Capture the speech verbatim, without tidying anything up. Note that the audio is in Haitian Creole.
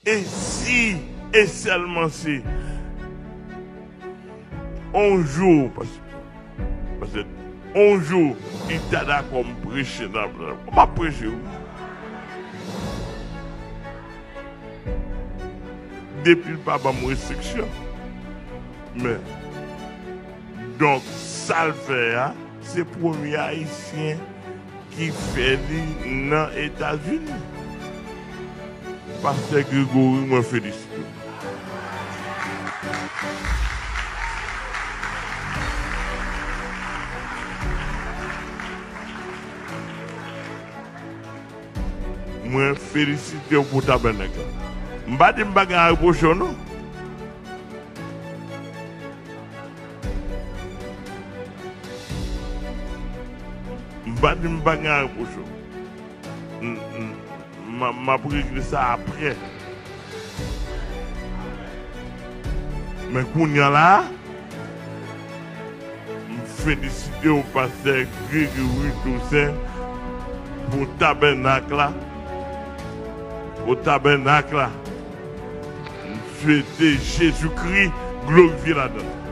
E si, e sèlman si, on jou, pas- paske on jou, li ta dakò m preche nan, m ap preche, wi. Depi l pa ban m restriksyon. Men, donk, sa l fè a, se premye Ayisyen ki fè li nan Etazini. Pastè Gregory, mwen felisite w. Mwen felisite w pou tabènèk la. M pa di m pa gen a repwoche w, non. M pa di m pa gen a repwoche w. M, m, m, m ap regle sa apre. Men kounye a la, m felisite w, pastè Gregory Toussaint, pou tabènak la, pou tabènak la. M swete Jezikri glorifye ladan l.